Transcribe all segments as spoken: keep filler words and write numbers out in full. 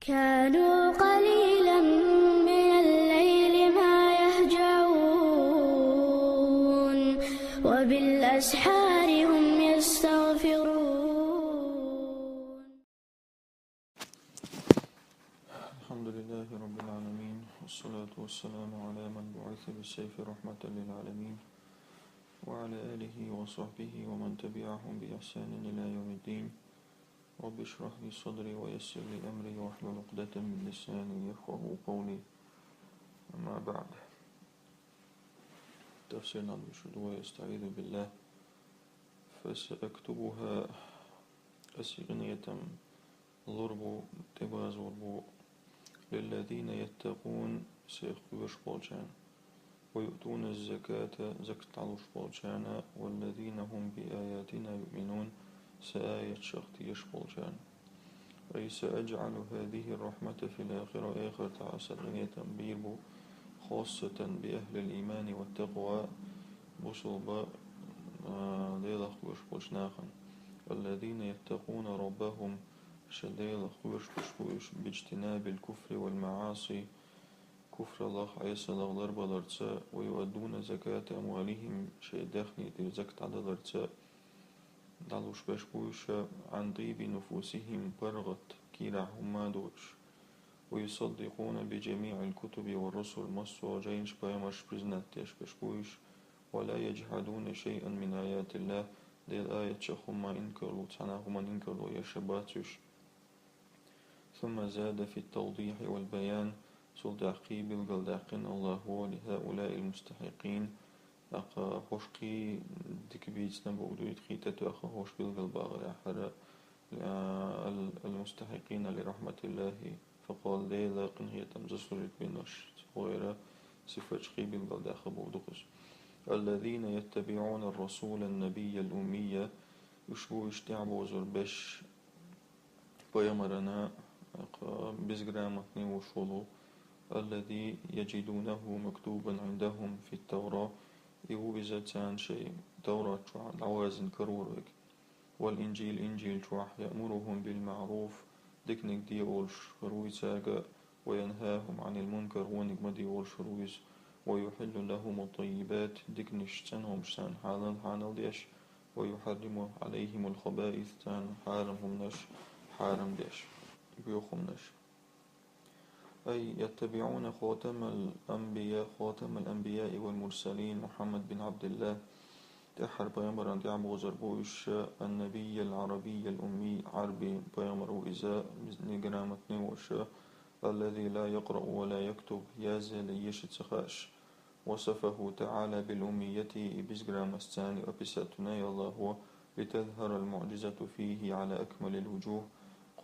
كانوا قليلا من الليل ما يهجعون، وبالأسحار هم يستغفرون. الحمد لله رب العالمين، والصلاة والسلام على من بعث بالسيف رحمة للعالمين، وعلى آله وصحبه ومن تبعهم بإحسان إلى يوم الدين. رب اشرح لي صدري ويسر لي أمري واحلل عقدة من لساني يفقهوا قولي. أما بعد. تفسير نبي شدوى يستعيذ بالله. فسأكتبها أسيغنية لربو تبازوربو للذين يتقون سيخوش بولشان ويؤتون الزكاة زكاة علوش بولشانا والذين هم بآياتنا يؤمنون سآية شخت يش بولشان. أي سأجعل هذه الرحمة في الآخرة آخر تعسى دنيا تنبير بو خاصة بأهل الإيمان والتقوى بصوبة ديلخ وش بولشناخن الذين يتقون ربهم شديلخ وش بوش باجتناب الكفر والمعاصي كفر الله عيسى لغلر بلرتسا ويؤدون زكاة أموالهم شيء دخني دير زكاة عدلرتسا دلوش بشبوش عن طيب نفوسهم برغت كيرا هما دوش ويصدقون بجميع الكتب والرسل مصو جينش بيمش برزنات تيش بشبوش ولا يجحدون شيئا من آيات الله ديل آية شخما إنكرلو تحنا هما إنكرلو يشباتش. ثم زاد في التوضيح والبيان سلطة قيبل قال داقن الله هو لهؤلاء المستحقين أقا هوشقي ديك بيتنا بوغدو يتخيتت أقا هوش بيلقل باغر أحر المستحقين لرحمة الله فقال ديلا قنهية تمزسل بنش غير صفة قيبل قال داقا بوغدو الذين يتبعون الرسول النبي الأمي يشبو اشتعبوزر بش بيمرنا بزغرامتني وشولو الذي يجدونه مكتوبا عندهم في التوراة إيو إذا تان شيء توراة شوع العوازن كرورك والإنجيل إنجيل شوع يأمرهم بالمعروف دكنك دي أولش روي ساقا وينهاهم عن المنكر ونقمة دي والشرويز ويحل لهم الطيبات ديك نشتنهم شان حالل حالل ديش ويحرم عليهم الخبائث تان حارمهم نش حارم ديش بيوخم نش أي يتبعون خاتم الأنبياء خاتم الأنبياء والمرسلين محمد بن عبد الله تحر بيمر أن تعبو زربوش النبي العربي الأمي عربي بيمر وإذا نقرامت نوش الذي لا يقرأ ولا يكتب يازل يشتخاش وصفه تعالى بالأمية إبزغرام الثاني أبساتنا يا الله لتظهر المعجزة فيه على أكمل الوجوه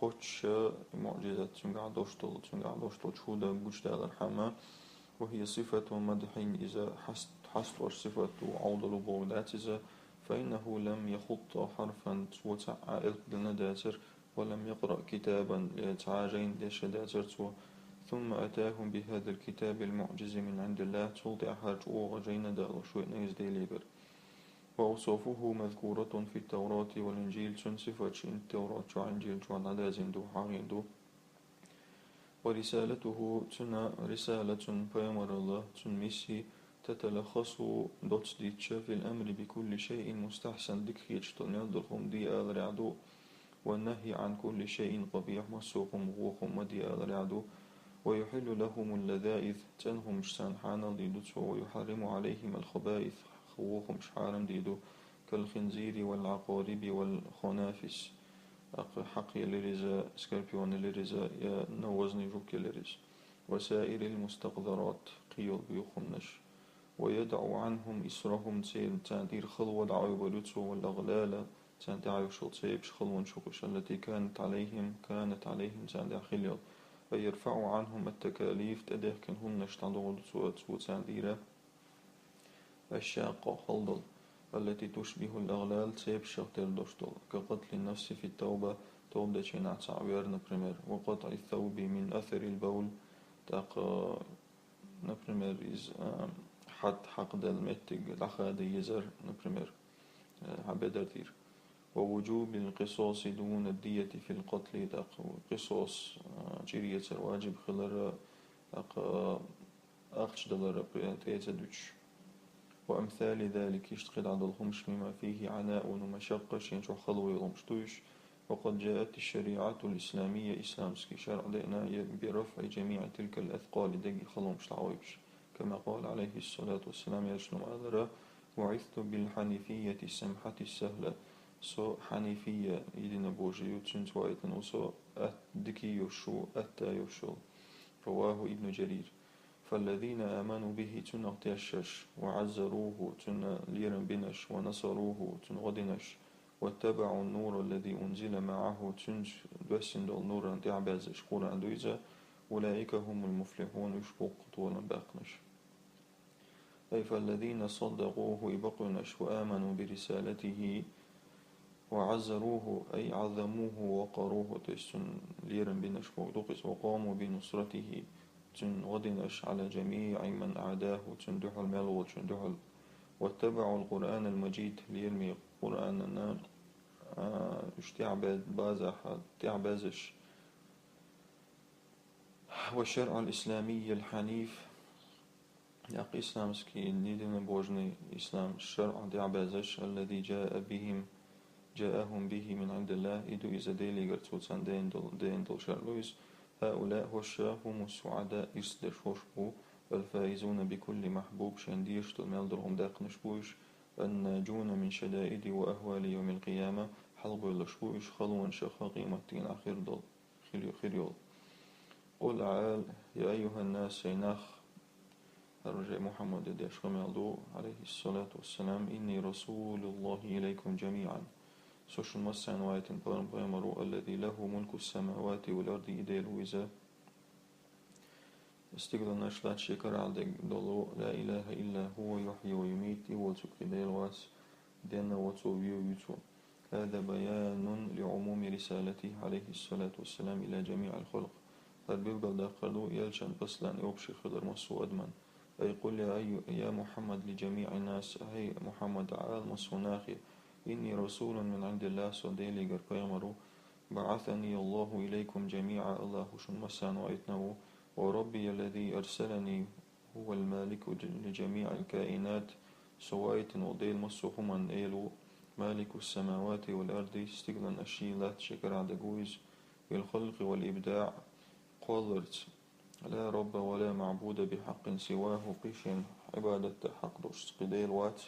قوتش معجزة تنقع دوشتل تنقع دوشتل شهودة قوش دالر حما وهي صفة مدح إذا حست حست صفة عوض لبوغ داتزة فإنه لم يخط حرفا وتعا إلك دلنا داتر ولم يقرأ كتابا لتعاجين ديش داترتو ثم أتاهم بهذا الكتاب المعجز من عند الله تولد أحرج أوغ جين دالو شوئنا يزديليبر وأوصافه مذكورة في التوراة والإنجيل تون صفة شين التوراة شو إنجيل شو عدازين دو حاغين دو ورسالته تنا رسالة بيمر الله تون ميسي تتلخص دوتس ديتشا في الأمر بكل شيء مستحسن ديك خيتش تنيل دخوم دي آل رعدو والنهي عن كل شيء قبيح مسوقم غوخم مدي آل رعدو ويحل لهم اللذائذ تنهم شسان حانل ديدو ويحرم عليهم الخبائث خوخم شحارم ديدو كالخنزير والعقارب والخنافس أق حق يلرزا سكربيون يلرزا يا نوزني جوك يلرز وسائر المستقذرات قيول بيوخمنش ويدع عنهم إسرهم تسير تادير خلوة دعوة ولتو والأغلال تادعي شو تسيبش خلوة شوقش التي كانت عليهم كانت عليهم تادع خليل ويرفع عنهم التكاليف تدهكن هم نشتعدوا لتو تاديره الشاقة خلدل التي تشبه الأغلال تسيب شغتر دوشتل كقتل النفس في التوبة توبة شينات سعوير نبرمير وقطع الثوب من أثر البول تاق نبرمير إز حد حق دل متق لخا دي يزر نبرمير حبدر دير ووجوب القصاص دون الدية في القتل تاق قصاص а, чӀир ецар, ваджиб хилар, тӀаккха ахча далар пе-, тӀе ца дуьтуш. وأمثال ذلك, иштта кхидӀа долу хӀумаш, مما فيه عناء ومشقة, шен чохь хала йолу хӀумаш ду уьш. وقد جاءت الشريعة الإسلامية, исламский шарӀ деана, برفع جميع تلك الأثقال, дерриг хала хӀумаш дӀахьош. كما قال عليه الصلاة والسلام, элчано ма-аллара: بعثت بالحنيفية السمحة السهلة. Со хьанифия, единобожие ю, цуьнца ваийтина ву со, атта дика йолуш ву, атта йолуш ву. رواه ابن جرير. فالذين آمنوا به, цунах тешнарш, وعزروه, цунна лерам бинарш, ونصروه, цунна гӀо динарш, واتبعوا النور الذي أنزل معه, цуьнца доьссина долу нурана тӀаьхьабаьззарш, Къуръан ду иза, أولئك هم المفلحون, уьш бу кху толам баьккхинарш. أي فالذين صدقوه, и бакъйинарш, وآمنوا برسالته وعزروه أي عظموه ووقروه, то есть цунна лерам бинарш бохург ду-кх иза, وقاموا بنصرته, цунна гӀо динарш, على جميع من عاداه, цунна дуьхьал мел волчунна дуьхьал. واتبعوا القرآن المجيد, лераме Къуръанана, а, уьш тӀаьхьабаьз-, базахь, тӀаьхьабаьззарш. والشرع الإسلامي الحنيف, тӀаккха исламский, единобожный ислам шарӀ тӀаьхьабаьззарш, الذي جاء بهم, جاءهم به من عند الله, и ду иза Делигара цо царна деана долу, деана долу шарӀ ду иза. هؤلاء, хӀорш, هم السعداء, ирс дерш хӀорш бу, الفائزون بكل محبوب, шайна дезаш долу мел долу хӀума даьккхинарш бу уьш, الناجون من شدائد وأهوال يوم القيامة, хьалабевлларш бу уьш халонашах къематдийнахь хир долу, хир, хир йолу. قل, Ӏа ала, يا أيها الناس, эй нах, хӀара уже Мухьаммада деш къамел ду, عليه الصلاة والسلام, إني رسول الله إليكم جميعا. Со шуна массарна ваийтина пай-, пайхамар ву, الذي له ملك السماوات والأرض, и Дела ву иза, стигланаш лаьцна шен карахь дерг долу, لا إله إلا هو يحيي ويميت, и воцург кхин Дела вац, денна воцу, вен вуьйцу. هذا بيان لعموم رسالته عليه الصلاة والسلام إلى جميع الخلق. ХӀара билгалдаккхар ду элчан, послан, общий хилар массо а адаман. أي قل يا أي-، يا محمد لجميع الناس, хӀай Мухьаммад, Ӏа ала массо а нахе, إني رسول من عند الله, со Делигара пайхамар ву, بعثني الله إليكم جميعا, АллахӀа шуна массарна ваийтина ву, وربي الذي أرسلني هو المالك لجميع الكائنات, со ваийтина волу Дела массо а хӀуманна Эла ву, مالك السماوات والأرض, стигланаш, шен лаьцна шен карахь дерг ву иза, بالخلق والإبداع, кхолларца, لا رب ولا معبود بحق سواه, кхин шен Ӏибадат дан хьакъ долуш кхин Дела вац,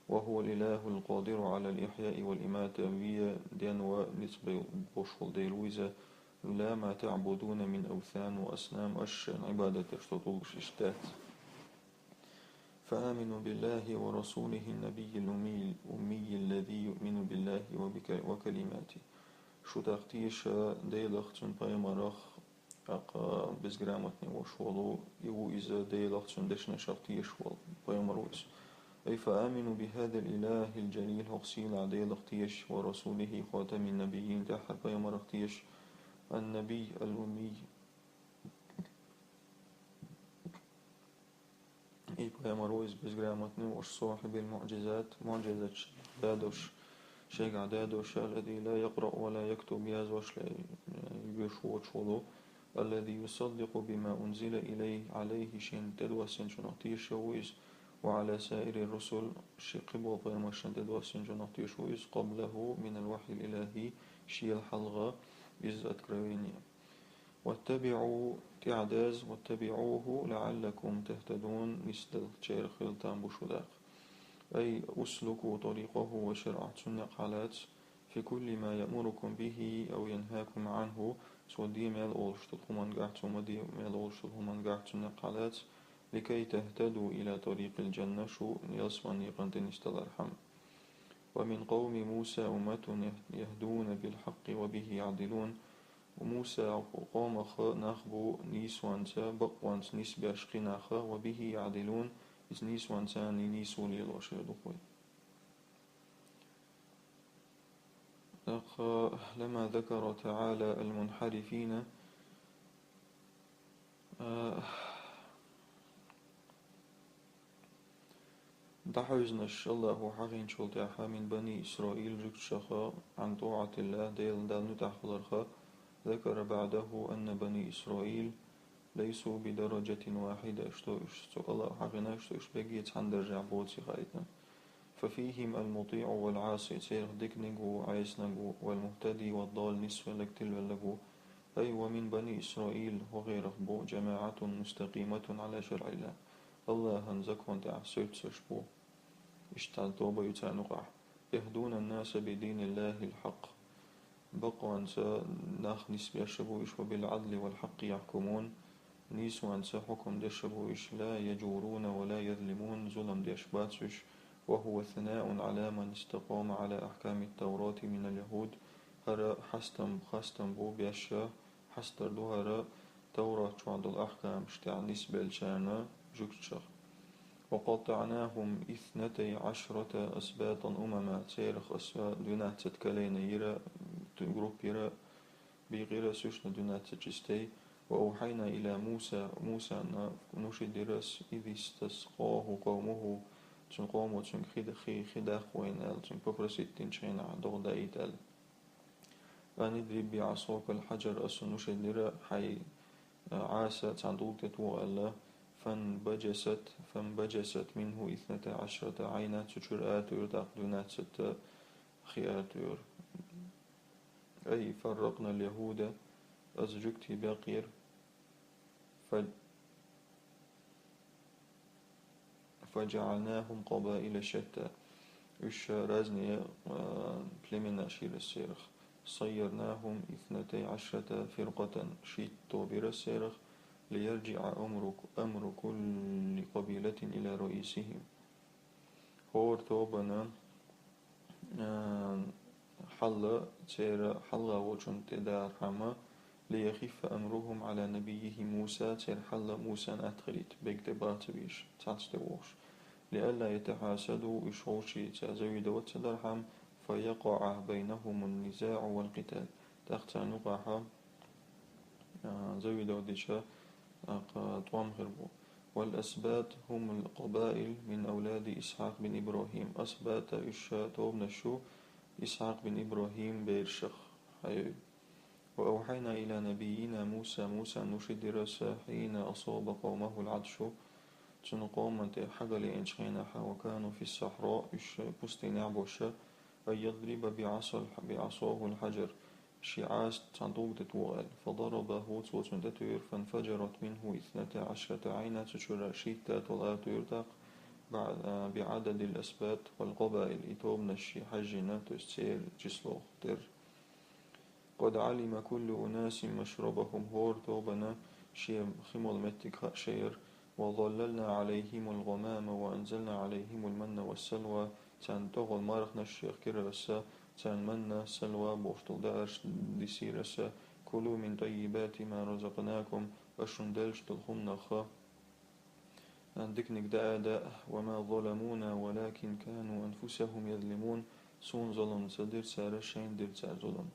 وهو الإله القادر على الإحياء والإماتة, вен, денван, ницкъ бен болуш волу Дела ву иза, لا ما تعبدون من أوثان وأصنام, аша шайна Ӏибадат деш долу тӀулгаш иштта дац. فآمنوا بالله ورسوله النبي الأمي، الأمي الذي يؤمن بالله وبك-، وكلماته. Шу тӀаккха теша Делах, Цуьнан пайхамарах, тӀаккха безграмотный волуш волу, и ву иза Делах, Цуьнан дешнашах тешаш волу пайхамар ву иза. أي فآمنوا بهذا الإله الجليل, хӀокху сийлахь Делах теша, ورسوله خاتم النبيين, тӀаьххьара пайхамарах теша, النبي الأمي. И пайхамар ву иза безграмотный волуш, صاحب المعجزات, муӀжизаташ да долуш, шайгахь да долуш, الذي لا يقرأ ولا يكتب, язъеш, ле-, вуьйш воцуш волу, الذي يصدق بما أنزل إليه، عليه, шена тӀедоссинчунах теша ву иза, وعلى سائر الرسل, шен кхин болу пайхамаршна тӀедоссинчунах теша ву иза, قبله من الوحي الإلهي, шел хьалха из откровение. واتبعوا, тӀаьхьадаза, واتبعوه لعلكم تهتدون, нисдаларчарах хила там бу шу даккха. أي اسلكوا طريقه وشرعه, цуьнан некъахь лаца, في كل ما يأمركم به أو ينهاكم عنه, цо де мел олуш долу хӀумангахь, цо ма де мел олуш долу хӀумангахь цуьнан некъахь лаца, لكي تهتدوا إلى طريق الجنة, шу ялсаманин некъана тӀе нисдалархьама. ومن قوم موسى أمة يهدون بالحق وبه يعدلون. Муса къомах нах бу нийсонца, бакъонца нисбеш кхин нах, وبه يعدلون, иза нийсонца нийсо лелош дукха вай. ТӀаккха لما ذكر تعالى المنحرفين, а, дӀахьуьйзинарш АллахӀа хьахийначул тӀаьхьа, من بني إسرائيل, жуьгташха, عن طاعة الله, Делан, Далла муьтӀахь хиларх, ذكر بعده أن بني إسرائيل ليسوا بدرجة واحدة, что уж цо Аллахо хьахийна, что уж бегге цхьана даржехь боций хаийтина. ففيهم المطيع والعاصي, церах диканиг ву, Ӏесаниг ву, والمهتدي والضال, нисвеллаг, тилвеллаг ву. أي ومن بني إسرائيل, хӀокхерах бу, جماعة مستقيمة على شرع الله, Аллахьан закон тӀехь суьрташ бу. Иштта тоба ю царна юкъахь. يهدون الناس بدين الله الحق. Бакъонца нах нисбеш бу уьш, وبالعدل والحق يحكمون. Нийсонца хьукам деш бу уьш, لا يجورون ولا يظلمون, зулам деш бац уьш. وهو ثناء على من استقام على أحكام التوراة من اليهود. ХӀара хьастам, хастам бу беш, хьастар ду хӀара Таврат чохь долу ахкамаш тӀехь нисбеллачарна жуьгташах. وقطعناهم اثنتي عشرة أسباطا أمما, церах аса двенадцать колена йира, групп йира, бийкъира ас уьш на двенадцать частей. وأوحينا إلى موسى, Мусана нуши дира ас, إذ استسقاه قومه, цуьнан къомо цуьнга хи, хи, хи даккха вайна аьлла, цуьнга попросить динчу хенахь догӀа даийта аьлла. أن اضرب بعصاك الحجر, аса нуши дира хьайн Ӏаса цхьана тӀулга тӀе тоха аьлла. فانبجست، فانبجست منه اثنتا عشرة عينا, цу чуьра ара тоьра тӀаккха двенадцать хи ара тоьра. أي فرقنا اليهود, аса жуьгтий бекъйира. فجعلناهم قبائل شتى. Уьш разные племенаш йира ас церах. صيرناهم اثنتي عشرة فرقة, шийтта тоба йира ас церах. ليرجع أمر، أمر كل قبيلة إلى رئيسهم. ХӀора тобанан хьал церан хьалха волчунна тӀедахархьама, ليخف أمرهم على نبيهم موسى, церан хьал Мусана атта хилийта, бегга тӀе баха ца безаш, цхьацца тӀе вогӀуш. لئلا يتحاسدوا, уьш вовшашца завидовать ца дархьама, فيقع بينهم النزاع والقتال. ТӀаккха царна юкъахь завидовать дича, тӀом хир бу. والأسباط هم القبائل من أولاد إسحاق بن إبراهيم. Асбат уьш тобанаш ю Исхьакъ бин ИбрахӀим берашах. Хьай. وأوحينا إلى نبينا موسى, Мусана нуши дира ас, حين أصاب قومه العطش, цуьнан къомана тӀе хьагал еанчу хенахь, وكانوا في الصحراء, уьш пустынехь болуш, أن يضرب بعصا، بعصاه الحجر, шен Ӏаса цхьана тӀулга тӀе тоха аьлла. فضربه, цо цунна тӀетуьйра, فانفجرت منه اثنتا عشرة عينا, цу чуьра шийтта тӀе тоьра тӀаккха, بعدد الأسباط والقبائل, и тобанаш шен хьаьжжина, то есть церан числох тера. قد علم كل أناس مشربهم, хӀора тобанна шен хи молу меттиг хаа шайра. وظللنا عليهم الغمام وأنزلنا عليهم المن والسلوى, царна тӀехула марханаш шех кира ас, царна манна, салва бохуш долу даарш дисира ас. كلوا من طيبات ما رزقناكم, ас шуна деллачу долу хӀуманах диканиг даа а даа. وما ظلمونا ولكن كانوا أنفسهم يظلمون, суна зулам ца дира цара, шайна дира цара зулам.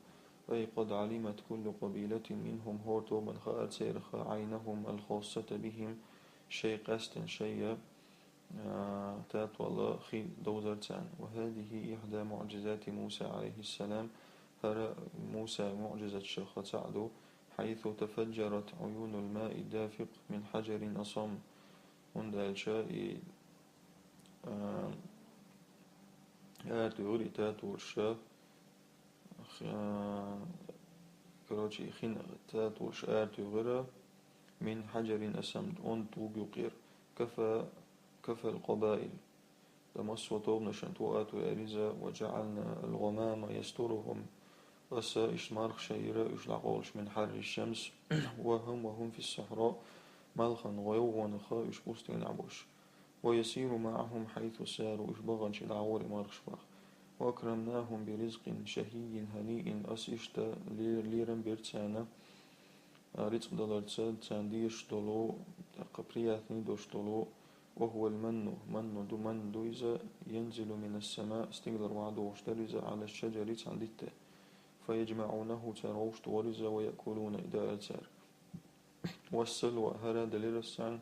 أي قد علمت كل قبيلة منهم, хӀора тобанна хаьара церах, عينهم الخاصة بهم, шайн къаьстина шайн татолла хи довзара царна. وهذه إحدى معجزات موسى عليه السلام, хӀара Мусан муӀжизатех цхьаъ ду, حيث تفجرت عيون الماء الدافق من حجر أصم, хӀунда аьлча и, а, ара туьйхира и татолаш, а, короче, и хин татолаш ара туьйхира, من حجر أصم, онда тӀулга юккъера, كفى، كفى القبائل. Ткъа массо а тобанашна тоха а тоьара иза, وجعلنا الغمام يسترهم, аса иштта марха шайра уьш дӀакъовлуш, من حر الشمس وهم، وهم في الصحراء, малхан гӀойгӀонах уьш пустынехь болуш. ويسير معهم حيث ساروا, уьш баханчу дӀагӀора и мархаш боху. وأكرمناهم برزق شهي هنيء, аса иштта ле-, лерам бира царна, а, рицкъ даларца, царна дезаш долу, тӀаккха приятный долуш долу, وهو المن, манна ду, манна ду иза, ينزل من السماء, стигалара охьадогӀуш дара иза, على الشجر, цхьана дитте. فيجمعونه, цара вовшахтохара иза, ويأكلون, и даара цара. والسلوى, хӀара делира ас царна,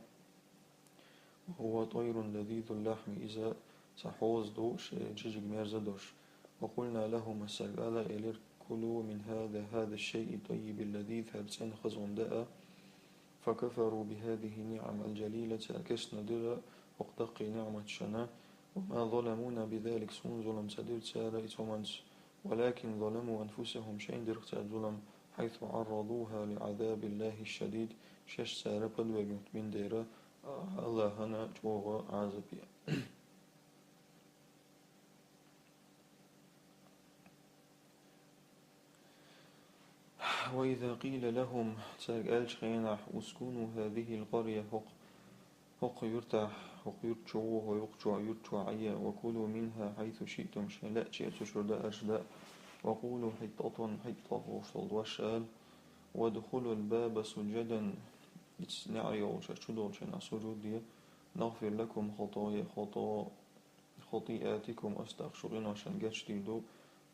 وهو طير لذيذ اللحم, иза цхьа хьоза ду, шен жижиг мерза долуш. وقلنا لهما, цаьрга ала а элира, كلوا من هذا، هذا الشيء الطيب اللذيذ, хӀара цӀена хаза хӀума даа. فكفروا بهذه النعم الجليلة, цар кестнадира хӀокху даккхий ниӀматашна. وما ظلمونا بذلك, суна зулам ца дира цара и цу хӀуманца. ولكن ظلموا أنفسهم, шайна дира цара зулам, حيث عرضوها لعذاب الله الشديد, шаьш цара подвергнуть бина дера АллахӀана чӀогӀа Ӏазапе. وإذا قيل لهم, цаьрга аьллачу хенахь, اسكنوا هذه القرية, хӀокху, хӀокху юьртахь, хӀокху юьрта чу гӀо, хӀокху чу, юьрта чу Ӏе, وكلوا منها حيث شئتم, шайн лаьа чуьра цу чуьра даарш даа, وقولوا حطة, хьитӀа бохуш долу дош ала, وادخلوا الباب سجدا, иза неӀаре йолуш аша чу долчу хенахь сужуд де, نغفر لكم خطايا, хото-, خطيئاتكم, аса тӀаккха шун къиношна гечдийр ду,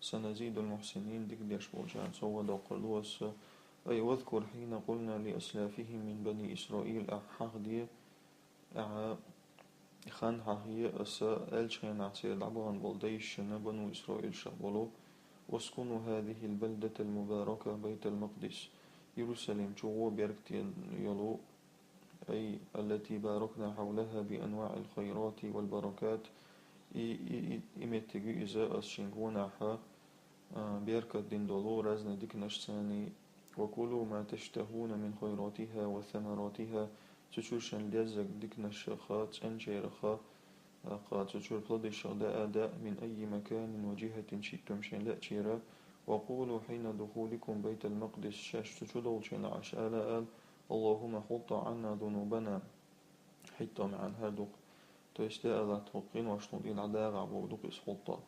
سنزيد المحسنين, дика деш болчарна сов доккхур ду аса. أي واذكر حين قلنا لأسلافهم من بني إسرائيل, ахьа хьахаде, ахьа хан хьахе аса аьллачу хенахь церан дӀабахана болу дайшна, бану Исраилшах болу, اسكنوا هذه البلدة المباركة بيت المقدس, Иерусалим чу гӀо беркате йолу, أي التي باركنا حولها بأنواع الخيرات والبركات, и, и, и, и меттиг ю иза, аса шен гонахьа, а, беркат дина долу разный диканашца. وكلوا ما تشتهون من خيراتها وثمراتها, цу чуьра шайн леззарг диканашха, цӀеначареха, Кху цу чуьра плодашах даа а даа, من أي مكان وجهة شئتم, шайн лаьа чуьра. وقولوا حين دخولكم بيت المقدس, шаьш цу чу долчу хенахь аша ала а ала, اللهم حط عنا ذنوبنا, хьитӀа маьӀна хӀара ду-кх. То есть, я АллахӀ, тхо къиношна тӀера дӀадагӀахь бохург ду-кх иза хьитӀа.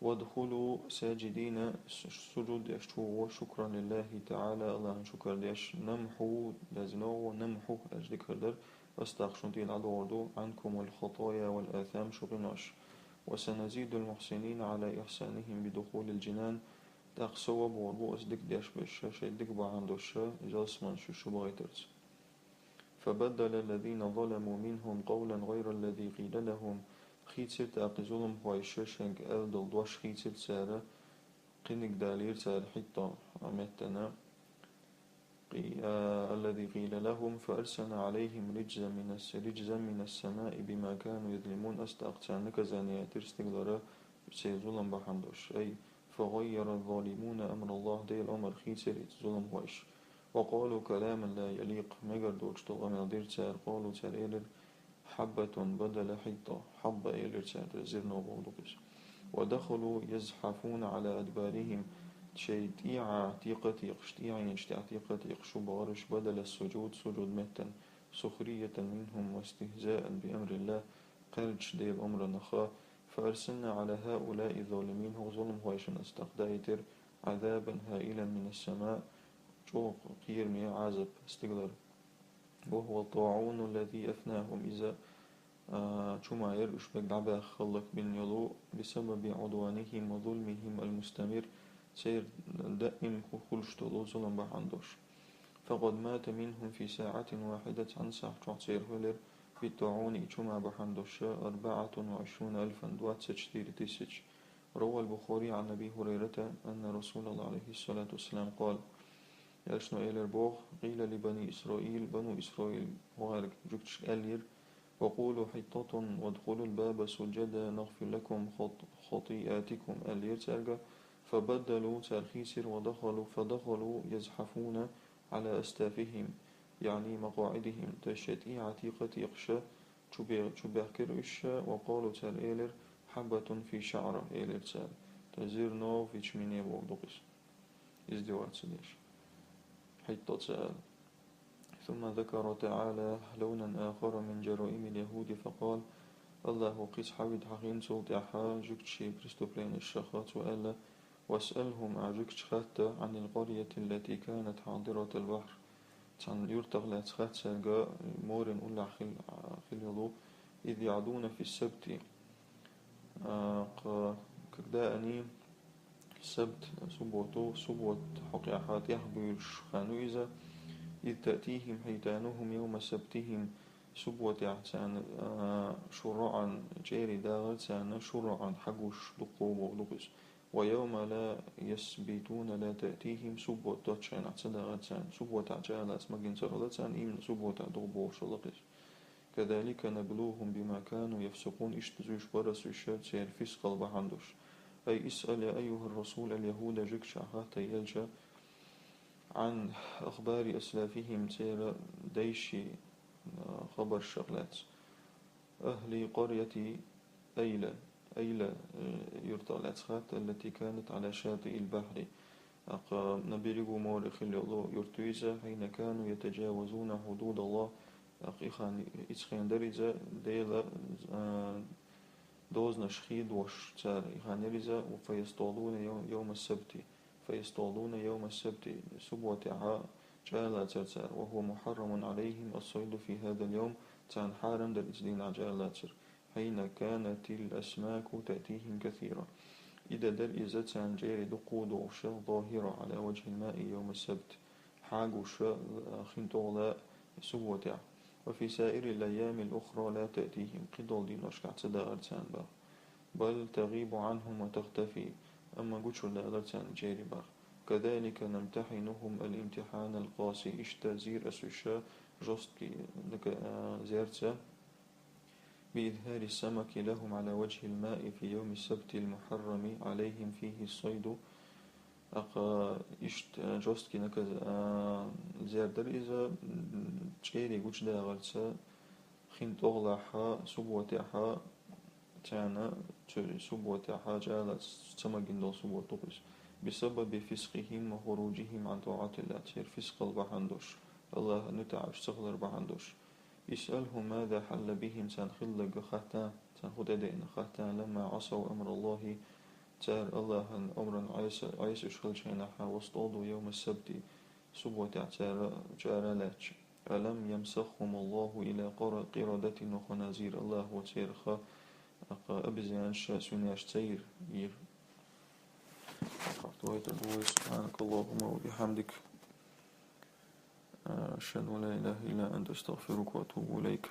وادخلوا ساجدين, с-, сужуд деш чу гӀо, شكرا لله تعالى, АллахӀана шукар деш, نمحو, язйина гӀо, نمحو, аьлча дика хир дара, аса тӀаккха шун тӀера дӀадохур ду, عنكم الخطايا والآثام, шун къинош. وسنزيد المحسنين على إحسانهم بدخول الجنان, тӀаккха сов бохур бу аса дика деш берш, шайн дика бахьана долуш, ялсаманаш чу бахийтарца. فبدل الذين ظلموا منهم قولا غير الذي قيل لهم, хийцира тӀаккха и зуламхойша шайга аьлла долу дош хийцира цара, кхиниг далийра цара хьитӀа меттана, قي-, آ، الذي قيل لهم فأرسلنا عليهم رجزا من الس-، رجزا من السماء بما كانوا يظلمون, аса тӀаккха царна наказание яйтира стигалара церан зулам бахьана долуш. أي فغير الظالمون أمر الله, Делан омра хийцира и зуламхойша. وقالوا كلاما لا يليق, мегар доцуш долу къамел дира цара, قالوا, цара элира, حبة بدل حطة, хьабба элира цара, зерно бохург ду-кх иза. ودخلوا يزحفون على أدبارهم, шайн тӀехьа текха а текхаш, тӀехьенаш тӀехь текха а текхаш чу бахара уьш, بدل السجود, сужуд меттана, سخرية منهم واستهزاء بأمر الله, кхаьрдаш Делан омранах. فأرسلنا على هؤلاء الظالمين, хӀокху зуламхойшна аса тӀаккха даийтира, عذابا هائلا من السماء, чӀогӀа кхераме Ӏазап стигалара. وهو الطاعون الذي أفناهم, иза, а, чу ма яра уьш берг дӀабаьхна, хӀаллакбина йолу, بسبب عدوانهم وظلمهم المستمر, церан даим ху-, хуьлуш долу зулам бахьана долуш. فقد مات منهم في ساعة واحدة, цхьана сахьт чохь церан хилира, بالطاعون, и чу ма бахьана долуш, أربعة وعشرون ألفا, двадцать четыре тысячи. روى البخاري عن أبي هريرة أن رسول الله عليه الصلاة والسلام قال, Элчано элира боху, قيل لبني إسرائيل, бану Исраил гӀоьнчу жуьгташка аьллера, وقولوا حطة وادخلوا الباب سجدا نغفر لكم خط-، خطيئاتكم, аьллера цаьрга, فبدلوا, цара хийцира, ودخلوا, فدخلوا يزحفون على أستافهم, يعني مقاعدهم, то есть шайн тӀехьа текха а текхаш, чу бе-, чу баьхкира уьш, وقالوا, цара элира, حبة في شعرة, элира цара. То есть зерно в ячмене бохург ду-кх иза. Издеваться деш. ХӀитто ца ала. ثم ذكر تعالى لونا آخر من جرائم اليهود فقال, АллахӀа кхин цхьа вид хьахийна цул тӀаьхьа жуьгтийн преступленешах, цо аьлла, واسألهم, ахь жуьгташка хатта, عن القرية التي كانت حاضرة البحر, цхьана юьртах лаьцна хатта цаьрга, моран уллехь хила, хила йолу, إذ يعدون في السبت, а, кху, когда они, сабт, субботу, суббота хьокъехь тӀехбуьйлуш хан ю иза, إذ تأتيهم حيتانهم يوم سبتهم, субботехь царна, а, шура ӀаӀан, чӀерий дагӀар царна шура ӀаӀан хьагуш дуккха бохург ду-кх иза. ويوم لا يسبتون لا تأتيهم, суббота доцчу хенахь ца дагӀар царна. Субботехь чӀагӀлаца магийна ца хуьлу царна, именно субботехь ду бохуш хуьлу иза. كذلك نبلوهم بما كانوا يفسقون, иштта зуьйш бара ас уьш церан фискъал бахьана долуш. أي اسأل يا أيها الرسول اليهود, жуьгташах хатта, элча, عن أخبار أسلافهم, церан дайшин, а, хабаршах лаьцна. أهل قرية أيلة, Айла, э, юьртах лаьцна хатта, التي كانت على شاطئ البحر. ТӀаккха берриге море хилла йолу юрт ю иза, حين كانوا يتجاوزون حدود الله. ТӀаккха и хан, иза хенахь дара иза Делан, а, дозанаш хийдош цара, и хан яра иза, فيصطادون يوم، يوم السبت. فيصطادون يوم السبت, субботехь чӀагӀлацара цара, وهو محرم عليهم الصيد في هذا اليوم, царна хьарам дара иза дийнахь чӀагӀлацар. حين كانت الأسماك تأتيهم كثيرة. И де дара иза царна чӀерий дуккха а догӀуш, ظاهرة على وجه الماء يوم السبت, хьагуш, а, хин тӀехула субботехь. وفي سائر الأيام الأخرى لا تأتيهم, кхидолу дийнашкахь ца дагӀар царна боху. بل تغيب عنهم وتختفي, амма гучудалар царна чӀерий боху. كذلك نمتحنهم الامتحان القاسي, иштта зийра ас уьш жёсткий, а, зерца, بإظهار السمك لهم على وجه الماء في يوم السبت المحرم عليهم فيه الصيد. ТӀаккха иштта жёсткий наказ-, а, зер дара иза, м, чӀерий гучудагӀарца, хин тӀехулахь, субботехь, царна цу субботехь чӀагӀлаца ца магийна долу суббота ду иза. بسبب فسقهم وخروجهم عن طاعة الله, церан фискъал бахьана долуш, Аллахьан муьтӀахь уьш ца хилар бахьана долуш. اسألهم ماذا حل بهم, царна хилларг хатта, царна хӀун тӀедеана хатта, لما عصوا أمر الله, цара Аллахьан омрана Ӏеса-, Ӏесаш хиллачу хенахь, واصطادوا يوم السبت, субботехь цара чӀара лаьтташ. ألم يمسخهم الله إلى قر-، قردة وخنازير, Аллахьо церах, а, обезьянаш, свиньяш ца йира, йира. سبحانك اللهم وبحمدك. أشهد أن لا إله إلا أنت، أستغفرك وأتوب إليك.